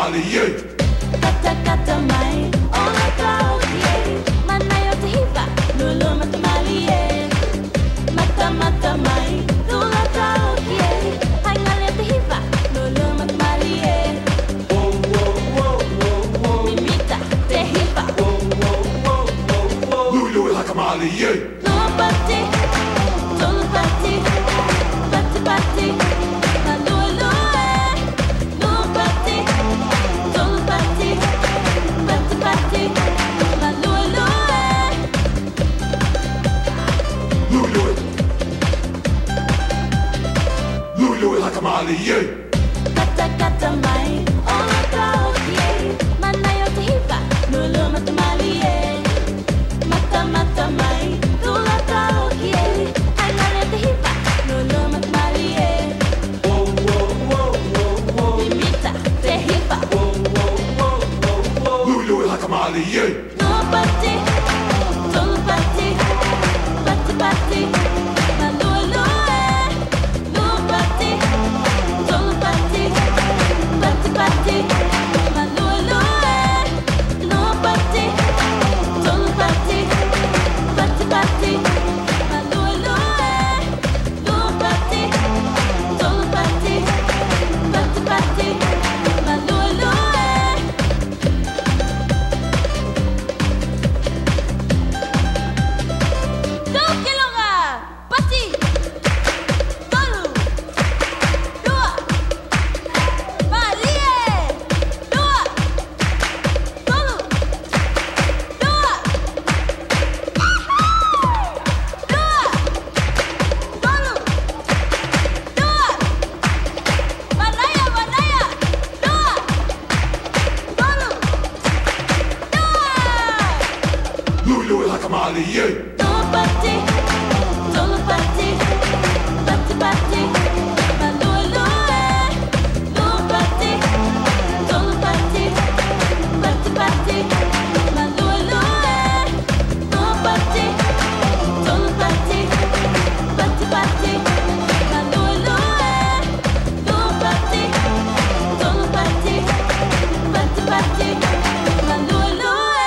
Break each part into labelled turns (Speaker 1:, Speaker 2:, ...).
Speaker 1: Malie.
Speaker 2: Kata kata mai o la taoki e Manaia o te hiva Lolo matamalie Mata mata mai Tula taoki e Haingale o te hiva Lolo matamalie
Speaker 1: Whoa, whoa, whoa, whoa, whoa.
Speaker 2: Mimita te hiva
Speaker 1: Whoa, whoa, whoa, whoa, whoa. Lui lui haka malie.
Speaker 2: Lua pati Tolu pati Pati pati Malue lue Lua pati Tolu pati Pati pati Malue lue
Speaker 1: Lui lui. Lui lui haka malie.
Speaker 2: Kata kata mai o la taoki e Manaia o te hiva Lolo matamalie Mata mata mai Tula taoki e Haingale o te hiva Lolo matamalie
Speaker 1: Whoa, whoa, whoa, whoa, whoa.
Speaker 2: Mimita te hiva
Speaker 1: Whoa, whoa, whoa, whoa, whoa. Lui lui haka malie.
Speaker 2: Lua pati Tolu pati Pati pati Malue lue Lua pati Tolu pati Pati pati Malue lue Lua pati Tolu pati Pati pati Malue lue Lua pati Tolu pati Pati pati Malue lue Taukiloga Pati Tolu Dua Malie Dua Tolu Dua Dua Tolu Dua Manaia Manaia Dua Tolu Dua
Speaker 1: Lui lui haka malie.
Speaker 2: Lua pati, tolu pati, pati pati, malue lue. Lua pati, tolu pati, pati pati, malue lue. Lua pati, tolu pati, pati pati, malue lue. Lua pati, tolu pati, pati pati, malue lue.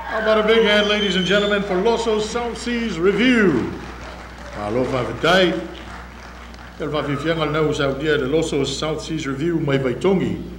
Speaker 3: How about a big hand, ladies and gentlemen, for Loso South Seas Review. Malo faafetai. Le faafiafiaga lenei ua saunia e le Loso South Seas Review mai Vaitogi.